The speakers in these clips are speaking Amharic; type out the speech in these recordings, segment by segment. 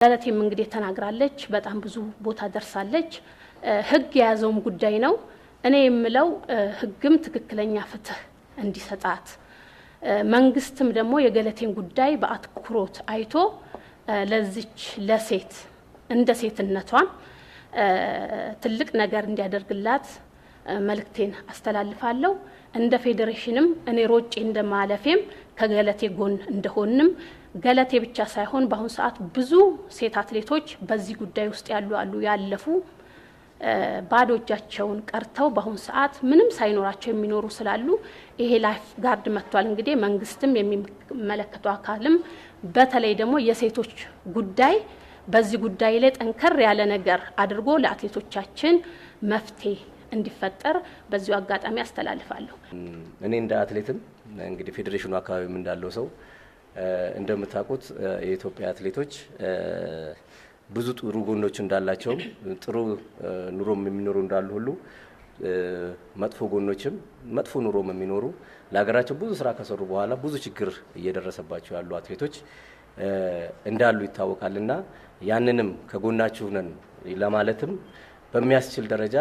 ገለቴም እንግዲህ ተናግራለች። በጣም ብዙ ቦታ ደርሳለች። ሕግ የያዘውም ጉዳይ ነው። እኔ የምለው ሕግም ትክክለኛ ፍትህ እንዲሰጣት፣ መንግስትም ደግሞ የገለቴን ጉዳይ በአትኩሮት አይቶ ለዚች ለሴት እንደ ሴትነቷን ትልቅ ነገር እንዲያደርግላት መልእክቴን አስተላልፋለሁ። እንደ ፌዴሬሽንም እኔ ሮጬ እንደማለፌም ከገለቴ ጎን እንደሆንም፣ ገለቴ ብቻ ሳይሆን በአሁኑ ሰዓት ብዙ ሴት አትሌቶች በዚህ ጉዳይ ውስጥ ያሉ አሉ፣ ያለፉ፣ ባዶ እጃቸውን ቀርተው በአሁኑ ሰዓት ምንም ሳይኖራቸው የሚኖሩ ስላሉ ይሄ life guard መጥቷል። እንግዲህ መንግስትም የሚመለከተው አካልም በተለይ ደግሞ የሴቶች ጉዳይ በዚህ ጉዳይ ላይ ጠንከር ያለ ነገር አድርጎ ለአትሌቶቻችን መፍትሄ እንዲፈጠር በዚሁ አጋጣሚ አስተላልፋለሁ። እኔ እንደ አትሌትም እንግዲህ ፌዴሬሽኑ አካባቢም እንዳለው ሰው፣ እንደምታውቁት የኢትዮጵያ አትሌቶች ብዙ ጥሩ ጎኖች እንዳላቸውም፣ ጥሩ ኑሮም የሚኖሩ እንዳሉ ሁሉ፣ መጥፎ ጎኖችም፣ መጥፎ ኑሮም የሚኖሩ፣ ለሀገራቸው ብዙ ስራ ከሰሩ በኋላ ብዙ ችግር እየደረሰባቸው ያሉ አትሌቶች እንዳሉ ይታወቃልና ያንንም ከጎናችሁ ነን ለማለትም በሚያስችል ደረጃ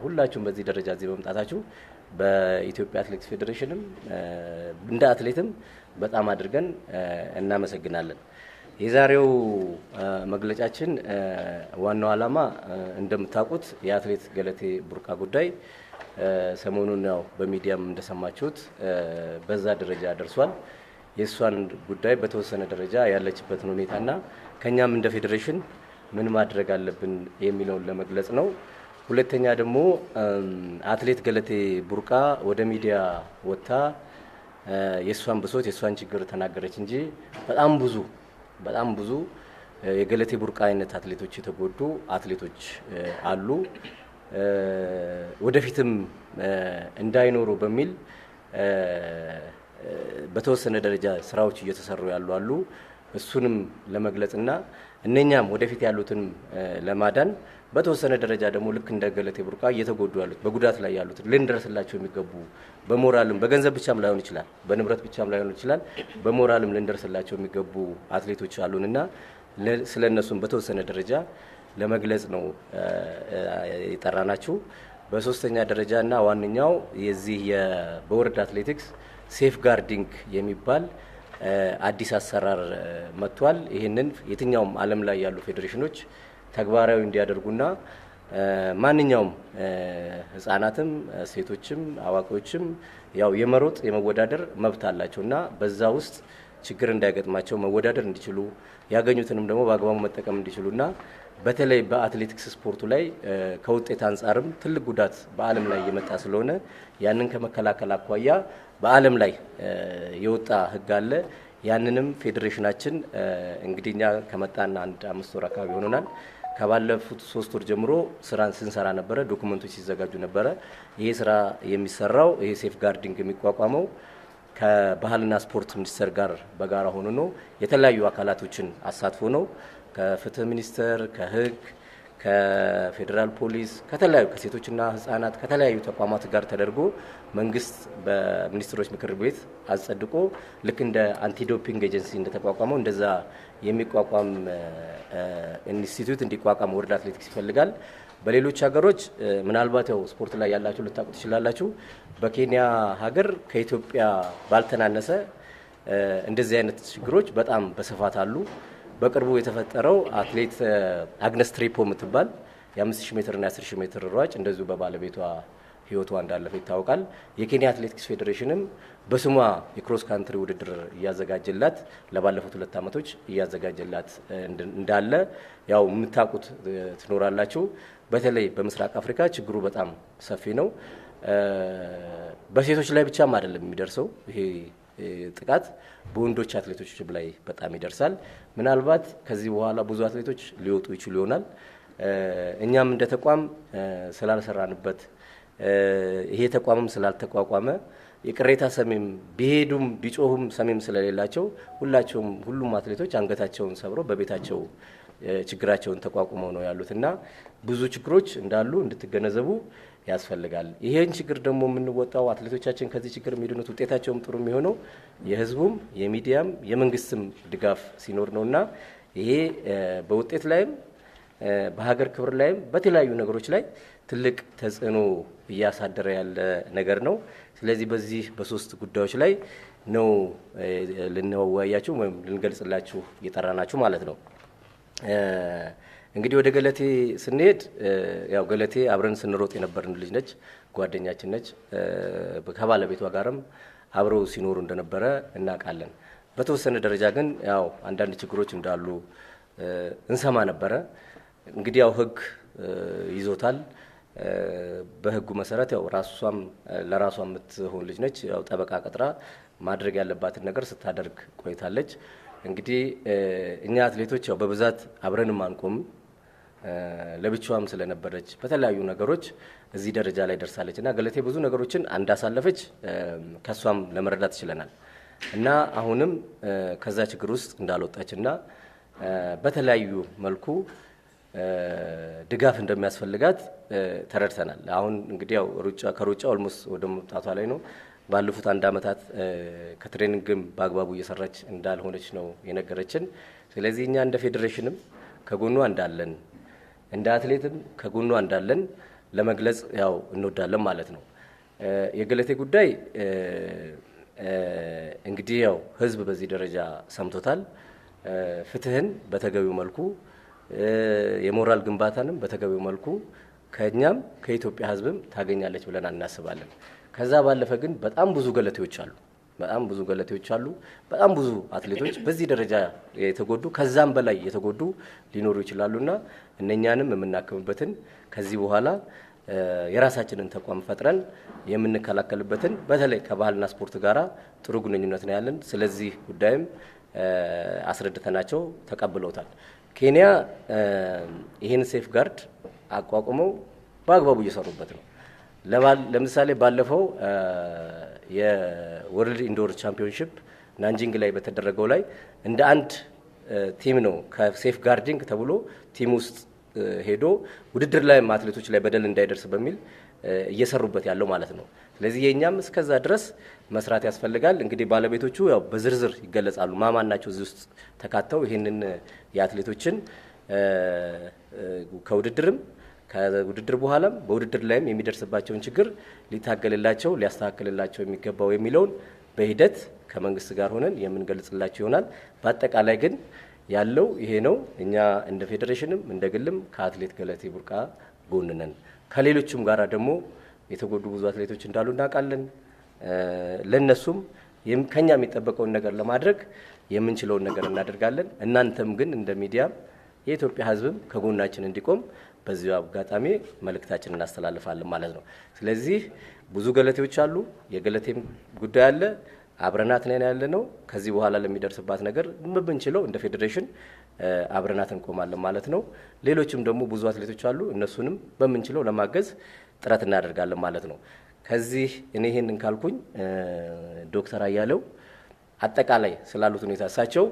ሁላችሁም በዚህ ደረጃ እዚህ በመምጣታችሁ በኢትዮጵያ አትሌቲክስ ፌዴሬሽንም እንደ አትሌትም በጣም አድርገን እናመሰግናለን። የዛሬው መግለጫችን ዋናው ዓላማ እንደምታውቁት የአትሌት ገለቴ ቡርቃ ጉዳይ ሰሞኑን ያው በሚዲያም እንደሰማችሁት በዛ ደረጃ ደርሷል። የእሷን ጉዳይ በተወሰነ ደረጃ ያለችበትን ሁኔታና ከኛም እንደ ፌዴሬሽን ምን ማድረግ አለብን የሚለውን ለመግለጽ ነው። ሁለተኛ ደግሞ አትሌት ገለቴ ቡርቃ ወደ ሚዲያ ወጥታ የእሷን ብሶት፣ የእሷን ችግር ተናገረች እንጂ በጣም ብዙ፣ በጣም ብዙ የገለቴ ቡርቃ አይነት አትሌቶች፣ የተጎዱ አትሌቶች አሉ። ወደፊትም እንዳይኖሩ በሚል በተወሰነ ደረጃ ስራዎች እየተሰሩ ያሉ አሉ። እሱንም ለመግለጽና እነኛም ወደፊት ያሉትን ለማዳን፣ በተወሰነ ደረጃ ደግሞ ልክ እንደ ገለቴ ቡርቃ እየተጎዱ ያሉት፣ በጉዳት ላይ ያሉት፣ ልንደርስላቸው የሚገቡ፣ በሞራልም፣ በገንዘብ ብቻም ላይሆን ይችላል፣ በንብረት ብቻም ላይሆን ይችላል፣ በሞራልም ልንደርስላቸው የሚገቡ አትሌቶች አሉንና ስለ እነሱም በተወሰነ ደረጃ ለመግለጽ ነው የጠራናችሁ። በሶስተኛ ደረጃ እና ዋነኛው የዚህ በ World Athletics safeguarding የሚባል አዲስ አሰራር መጥቷል። ይህንን የትኛውም ዓለም ላይ ያሉ ፌዴሬሽኖች ተግባራዊ እንዲያደርጉና ማንኛውም ሕጻናትም፣ ሴቶችም፣ አዋቂዎችም ያው የመሮጥ የመወዳደር መብት አላቸው እና በዛ ውስጥ ችግር እንዳይገጥማቸው መወዳደር እንዲችሉ፣ ያገኙትንም ደግሞ በአግባቡ መጠቀም እንዲችሉና በተለይ በአትሌቲክስ ስፖርቱ ላይ ከውጤት አንጻርም ትልቅ ጉዳት በዓለም ላይ እየመጣ ስለሆነ ያንን ከመከላከል አኳያ በዓለም ላይ የወጣ ሕግ አለ። ያንንም ፌዴሬሽናችን እንግዲህ እኛ ከመጣን አንድ 5 ወር አካባቢ ሆኖናል። ከባለፉት 3 ወር ጀምሮ ስራን ስንሰራ ነበረ። ዶኩመንቶች ሲዘጋጁ ነበረ። ይሄ ስራ የሚሰራው፣ ይሄ safeguarding የሚቋቋመው ከባህልና ስፖርት ሚኒስቴር ጋር በጋራ ሆኖ ነው። የተለያዩ አካላቶችን አሳትፎ ነው። ከፍትህ ሚኒስቴር፣ ከህግ፣ ከፌዴራል ፖሊስ፣ ከተለያዩ ከሴቶችና ህጻናት፣ ከተለያዩ ተቋማት ጋር ተደርጎ መንግስት በሚኒስትሮች ምክር ቤት አጸድቆ ልክ እንደ anti-doping agency እንደተቋቋመው እንደዛ የሚቋቋም ኢንስቲትዩት እንዲቋቋም World Athletics ይፈልጋል። በሌሎች ሀገሮች ምናልባት ያው ስፖርት ላይ ያላችሁ ልታውቁ ትችላላችሁ። በኬንያ ሀገር ከኢትዮጵያ ባልተናነሰ እንደዚህ አይነት ችግሮች በጣም በስፋት አሉ። በቅርቡ የተፈጠረው አትሌት አግነስ ትሬፖ የምትባል የ5000 ሜትር እና የ10,000 ሜትር ሯጭ እንደዚሁ በባለቤቷ ህይወቷ እንዳለፈ ይታወቃል። የኬንያ አትሌቲክስ ፌዴሬሽንም በስሟ የ cross country ውድድር እያዘጋጀላት፣ ለባለፉት 2 ዓመቶች እያዘጋጀላት እንዳለ ያው የምታውቁት ትኖራላችሁ። በተለይ በምስራቅ አፍሪካ ችግሩ በጣም ሰፊ ነው። በሴቶች ላይ ብቻም አይደለም የሚደርሰው ይሄ ጥቃት፣ በወንዶች አትሌቶች ላይ በጣም ይደርሳል። ምናልባት ከዚህ በኋላ ብዙ አትሌቶች ሊወጡ ይችሉ ይሆናል። እኛም እንደ ተቋም ስላልሰራንበት፣ ይሄ ተቋምም ስላልተቋቋመ፣ የቅሬታ ሰሚም ቢሄዱም ቢጮሁም ሰሚም ስለሌላቸው ሁላቸውም ሁሉም አትሌቶች አንገታቸውን ሰብረው በቤታቸው ችግራቸውን ተቋቁመው ነው ያሉት እና ብዙ ችግሮች እንዳሉ እንድትገነዘቡ ያስፈልጋል። ይሄን ችግር ደግሞ የምንወጣው፣ አትሌቶቻችን ከዚህ ችግር የሚድኑት፣ ውጤታቸውም ጥሩ የሚሆነው የሕዝቡም፣ የሚዲያም፣ የመንግስትም ድጋፍ ሲኖር ነውና ይሄ በውጤት ላይም በሀገር ክብር ላይም በተለያዩ ነገሮች ላይ ትልቅ ተጽዕኖ እያሳደረ ያለ ነገር ነው። ስለዚህ በዚህ በሶስት ጉዳዮች ላይ ነው ልንወያያችሁ ወይም ልንገልጽላችሁ እየጠራናችሁ ማለት ነው። እንግዲህ ወደ ገለቴ ስንሄድ ያው ገለቴ አብረን ስንሮጥ የነበርን ልጅ ነች፣ ጓደኛችን ነች። ከባለቤቷ ጋርም አብረው ሲኖሩ እንደነበረ እናውቃለን። በተወሰነ ደረጃ ግን ያው አንዳንድ ችግሮች እንዳሉ እንሰማ ነበረ። እንግዲህ ያው ሕግ ይዞታል። በሕጉ መሰረት ያው ራሷም ለራሷ የምትሆን ልጅ ነች። ያው ጠበቃ ቀጥራ ማድረግ ያለባትን ነገር ስታደርግ ቆይታለች። እንግዲህ እኛ አትሌቶች ያው በብዛት አብረንም አንቆምም። ለብቻዋም ስለነበረች በተለያዩ ነገሮች እዚህ ደረጃ ላይ ደርሳለች እና ገለቴ ብዙ ነገሮችን እንዳሳለፈች ከሷም ለመረዳት ችለናል እና አሁንም ከዛ ችግር ውስጥ እንዳልወጣች እና በተለያዩ መልኩ ድጋፍ እንደሚያስፈልጋት ተረድተናል። አሁን እንግዲህ ያው ሩጫ ከሩጫ almost ወደ መውጣቷ ላይ ነው። ባለፉት አንድ ዓመታት ከ training ም በአግባቡ እየሰራች እንዳልሆነች ነው የነገረችን። ስለዚህ እኛ እንደ ፌዴሬሽንም ከጎኗ እንዳለን፣ እንደ አትሌትም ከጎኗ እንዳለን ለመግለጽ ያው እንወዳለን ማለት ነው። የገለቴ ጉዳይ እንግዲህ ያው ሕዝብ በዚህ ደረጃ ሰምቶታል። ፍትህን በተገቢው መልኩ፣ የሞራል ግንባታንም በተገቢው መልኩ ከእኛም ከኢትዮጵያ ሕዝብም ታገኛለች ብለን እናስባለን። ከዛ ባለፈ ግን በጣም ብዙ ገለቴዎች አሉ። በጣም ብዙ ገለቴዎች አሉ። በጣም ብዙ አትሌቶች በዚህ ደረጃ የተጎዱ፣ ከዛም በላይ የተጎዱ ሊኖሩ ይችላሉና እነኛንም የምናክምበትን፣ ከዚህ በኋላ የራሳችንን ተቋም ፈጥረን የምንከላከልበትን፣ በተለይ ከባህልና ስፖርት ጋራ ጥሩ ግንኙነት ነው ያለን። ስለዚህ ጉዳይም አስረድተናቸው ተቀብለውታል። ኬንያ ይህን safeguard አቋቁመው በአግባቡ እየሰሩበት ነው። ለምሳሌ ባለፈው የ World Indoor Championship ናንጂንግ ላይ በተደረገው ላይ እንደ አንድ team ነው ከ safeguarding ተብሎ team ውስጥ ሄዶ ውድድር ላይም አትሌቶች ላይ በደል እንዳይደርስ በሚል እየሰሩበት ያለው ማለት ነው። ስለዚህ የእኛም እስከዛ ድረስ መስራት ያስፈልጋል። እንግዲህ ባለቤቶቹ ያው በዝርዝር ይገለጻሉ። ማማን ናቸው እዚህ ውስጥ ተካተው ይህንን የአትሌቶችን ከውድድርም ከውድድር በኋላም በውድድር ላይም የሚደርስባቸውን ችግር ሊታገልላቸው ሊያስተካክልላቸው የሚገባው የሚለውን በሂደት ከመንግስት ጋር ሆነን የምንገልጽላቸው ይሆናል። በአጠቃላይ ግን ያለው ይሄ ነው። እኛ እንደ ፌዴሬሽንም እንደ ግልም ከአትሌት ገለቴ ቡርቃ ጎን ነን። ከሌሎችም ጋራ ደግሞ የተጎዱ ብዙ አትሌቶች እንዳሉ እናውቃለን። ለነሱም ከኛ የሚጠበቀውን ነገር ለማድረግ የምንችለውን ነገር እናደርጋለን። እናንተም ግን እንደ ሚዲያም የኢትዮጵያ ሕዝብም ከጎናችን እንዲቆም በዚሁ አጋጣሚ መልእክታችንን እናስተላልፋለን ማለት ነው። ስለዚህ ብዙ ገለቴዎች አሉ። የገለቴም ጉዳይ አለ። አብረናት ነን ያለ ነው። ከዚህ በኋላ ለሚደርስባት ነገር በምንችለው እንደ ፌዴሬሽን አብረናት እንቆማለን ማለት ነው። ሌሎችም ደግሞ ብዙ አትሌቶች አሉ። እነሱንም በምንችለው ለማገዝ ጥረት እናደርጋለን ማለት ነው። ከዚህ እኔ ይሄንን ካልኩኝ ዶክተር አያሌው አጠቃላይ ስላሉት ሁኔታ፣ እሳቸው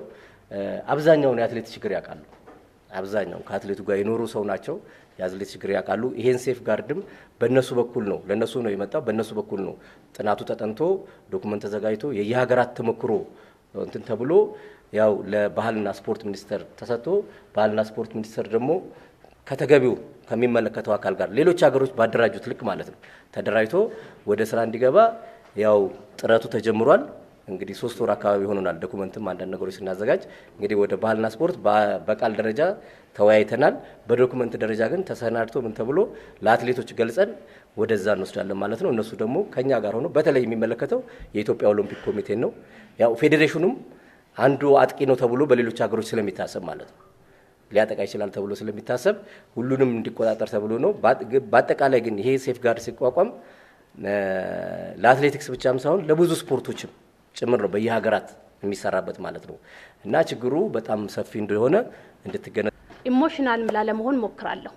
አብዛኛውን የአትሌት ችግር ያውቃሉ። አብዛኛው ከአትሌቱ ጋር የኖሩ ሰው ናቸው። የአትሌት ችግር ያውቃሉ። ይሄን safeguard ም በእነሱ በኩል ነው፣ ለእነሱ ነው የመጣው። በእነሱ በኩል ነው ጥናቱ ተጠንቶ document ተዘጋጅቶ የየሀገራት ተሞክሮ እንትን ተብሎ ያው ለባህልና ስፖርት ሚኒስቴር ተሰጥቶ፣ ባህልና ስፖርት ሚኒስቴር ደግሞ ከተገቢው ከሚመለከተው አካል ጋር ሌሎች ሀገሮች ባደራጁት ልክ ማለት ነው ተደራጅቶ ወደ ስራ እንዲገባ ያው ጥረቱ ተጀምሯል። እንግዲህ 3 ወር አካባቢ ሆኖናል። Document ም አንዳንድ ነገሮች ስናዘጋጅ እንግዲህ ወደ ባህልና ስፖርት በቃል ደረጃ ተወያይተናል። በ document ደረጃ ግን ተሰናድቶ ምን ተብሎ ለአትሌቶች ገልጸን ወደዛ እንወስዳለን ማለት ነው። እነሱ ደግሞ ከኛ ጋር ሆኖ በተለይ የሚመለከተው የኢትዮጵያ ኦሎምፒክ ኮሚቴን ነው። ያው ፌዴሬሽኑም አንዱ አጥቂ ነው ተብሎ በሌሎች ሀገሮች ስለሚታሰብ ማለት ነው፣ ሊያጠቃ ይችላል ተብሎ ስለሚታሰብ ሁሉንም እንዲቆጣጠር ተብሎ ነው። በአጠቃላይ ግን ይሄ safeguard ሲቋቋም ለአትሌቲክስ ብቻም ሳይሆን ለብዙ ስፖርቶችም ጭምር ነው በየሀገራት የሚሰራበት ማለት ነው። እና ችግሩ በጣም ሰፊ እንደሆነ እንድትገነ Emotional ላለመሆን ሞክራለሁ።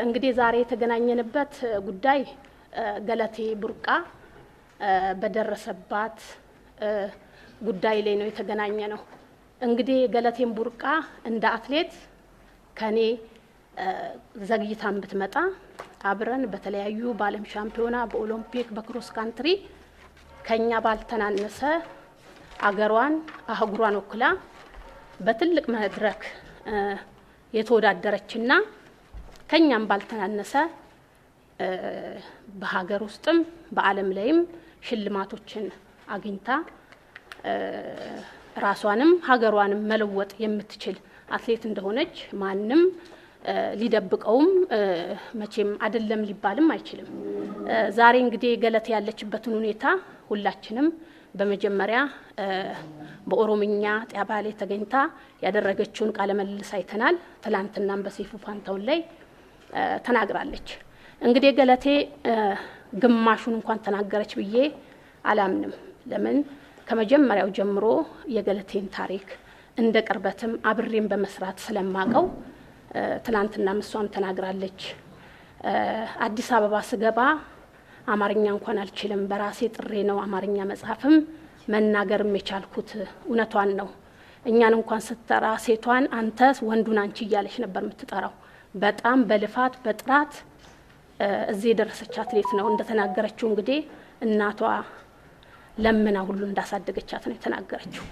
እንግዲህ ዛሬ የተገናኘንበት ጉዳይ ገለቴ ቡርቃ በደረሰባት ጉዳይ ላይ ነው የተገናኘ ነው። እንግዲህ ገለቴን ቡርቃ እንደ አትሌት ከኔ ዘግይታን ብትመጣ አብረን በተለያዩ በዓለም ሻምፒዮና፣ በኦሎምፒክ፣ በ cross country ከኛ ባልተናነሰ አገሯን አህጉሯን ወክላ በትልቅ መድረክ የተወዳደረችና ከኛም ባልተናነሰ በሀገር ውስጥም በዓለም ላይም ሽልማቶችን አግኝታ ራሷንም ሀገሯንም መለወጥ የምትችል አትሌት እንደሆነች ማንም ሊደብቀውም መቼም አይደለም ሊባልም አይችልም። ዛሬ እንግዲህ ገለቴ ያለችበትን ሁኔታ ሁላችንም በመጀመሪያ በኦሮምኛ ጣቢያ ላይ ተገኝታ ያደረገችውን ቃለ ምልልስ አይተናል። ትላንትናም በሰይፉ ፋንታሁን ላይ ተናግራለች። እንግዲህ ገለቴ ግማሹን እንኳን ተናገረች ብዬ አላምንም። ለምን ከመጀመሪያው ጀምሮ የገለቴን ታሪክ እንደ ቅርበትም አብሬም በመስራት ስለማቀው ትላንትና እሷም ተናግራለች። አዲስ አበባ ስገባ አማርኛ እንኳን አልችልም፣ በራሴ ጥሬ ነው አማርኛ መጻፍም መናገርም የቻልኩት። እውነቷን ነው። እኛን እንኳን ስትጠራ ሴቷን አንተ ወንዱን አንቺ እያለች ነበር የምትጠራው። በጣም በልፋት በጥራት እዚህ የደረሰች አትሌት ነው። እንደተናገረችው እንግዲህ እናቷ ለምና ሁሉ እንዳሳደገቻት ነው የተናገረችው።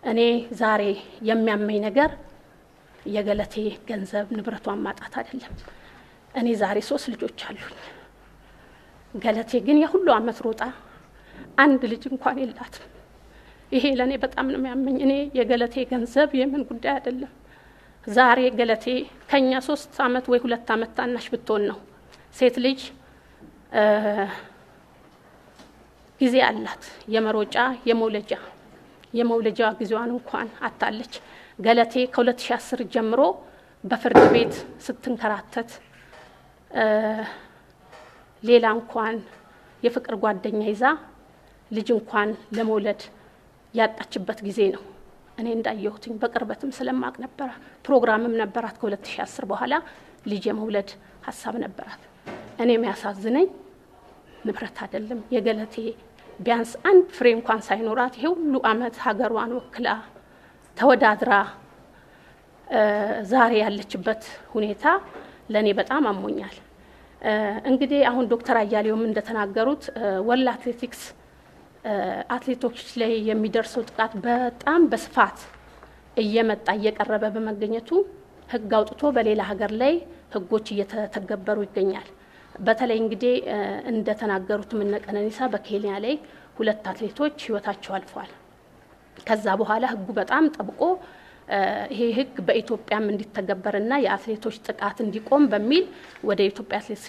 እኔ ዛሬ የሚያመኝ ነገር የገለቴ ገንዘብ ንብረቷን ማጣት አይደለም። እኔ ዛሬ 3 ልጆች አሉኝ። ገለቴ ግን የሁሉ አመት ሮጣ አንድ ልጅ እንኳን የላትም። ይሄ ለእኔ በጣም ነው የሚያመኝ። እኔ የገለቴ ገንዘብ የምን ጉዳይ አይደለም። ዛሬ ገለቴ ከኛ 3 አመት ወይ 2 አመት ታናሽ ብትሆን ነው። ሴት ልጅ ጊዜ አላት የመሮጫ የመውለጃ ጊዜዋን እንኳን አታለች። ገለቴ ከ2010 ጀምሮ በፍርድ ቤት ስትንከራተት ሌላ እንኳን የፍቅር ጓደኛ ይዛ ልጅ እንኳን ለመውለድ ያጣችበት ጊዜ ነው። እኔ እንዳየሁትኝ በቅርበትም ስለማቅ ነበረ። ፕሮግራምም ነበራት። ከ2010 በኋላ ልጅ የመውለድ ሀሳብ ነበራት። እኔ የሚያሳዝነኝ ንብረት አይደለም የገለቴ ቢያንስ አንድ ፍሬ እንኳን ሳይኖራት ይሄ ሁሉ አመት ሀገሯን ወክላ ተወዳድራ ዛሬ ያለችበት ሁኔታ ለኔ በጣም አሞኛል። እንግዲህ አሁን ዶክተር አያሌውም እንደተናገሩት ወርልድ አትሌቲክስ አትሌቶች ላይ የሚደርሰው ጥቃት በጣም በስፋት እየመጣ እየቀረበ በመገኘቱ ህግ አውጥቶ በሌላ ሀገር ላይ ህጎች እየተተገበሩ ይገኛል። በተለይ እንግዲህ እንደተናገሩት እነ ቀነኒሳ በኬንያ ላይ 2 አትሌቶች ህይወታቸው አልፏል። ከዛ በኋላ ህጉ በጣም ጠብቆ ይሄ ህግ በኢትዮጵያም እንዲተገበርና የአትሌቶች ጥቃት እንዲቆም በሚል ወደ ኢትዮጵያ አትሌቲክስ